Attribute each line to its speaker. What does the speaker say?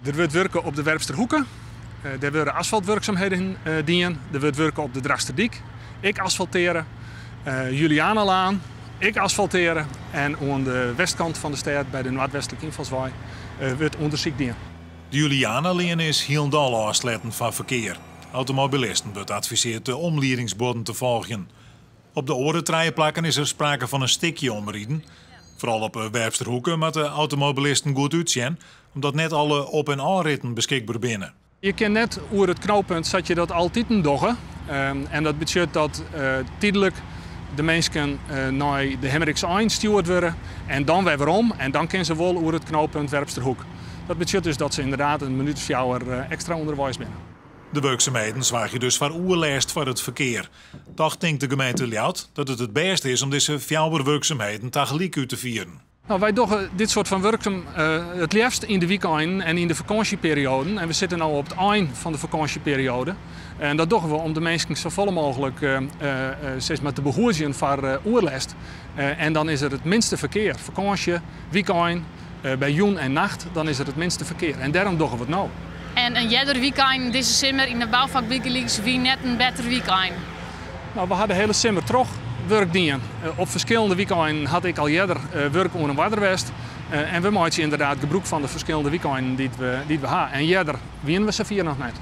Speaker 1: Der wurdt wurke op de Werpsterhoeke. Dêr wurde asfaltwurksumheden dien. Der wurdt wurke op de Drachtsterdyk, ek asfaltearre. Julianalaan, ek asfaltearre. En oan de westkant fan de stêd, by de Noardwestlike Ynfalswei, wurdt ûndersyk dien.
Speaker 2: De Julianaleane is hielendal ôfsletten foar ferkear. Automobilisten wurdt adviseard de omliedingsbuorden te folgjen. Op de oare trije plakken is der sprake fan in stikje omriden. Foaral op 'e Werpsterhoeke moatte automobilisten goed útsjen, omdat net alle op en ôfritten beskikber binne.
Speaker 1: Je kin net oer it knooppunt sa't je dat altiten dogge. En dat betsjut dat tydlik de minsken nei de Himriksein stjoerd wurde en dan wer werom en dan kinne se wol oer it knooppunt Werpsterhoek. Dat betsjut dus dat se ynderdaad in minút of fjouwer ekstra ûnderweis binne.
Speaker 2: De wurksumheden soargje dus foar oerlêst foar it ferkear. Toch tinkt de gemeente Ljouwert dat it it bêste is om dizze fjouwer wurksumheden tagelyk út te fieren.
Speaker 1: No, wy dogge dit soart fan wurken it leafst yn de wykeinen en yn de fakânsjeperioaden. En we sitte no op it ein fan de fakânsjeperioade. En dat dogge we om de minsken safolle mooglik sis mar te behoedzjen foar oerlêst. En dan is der it minste ferkear. Fakânsje, wykein, by jûn en nacht, dan is der it minste ferkear. En dêrom dogge we it no.
Speaker 3: En in earder wykein dizze simmer yn de boufak bygelyks wie net in better wykein?
Speaker 1: No, we ha de hiele simmer troch wurk dien. Op ferskillende wykeinen hat ek al earder wurk oan 'e oarder west. En we meitsje ynderdaad gebrûk fan de ferskillende wykeinen dy't we, dy't we ha. En earder wiene we safier noch net.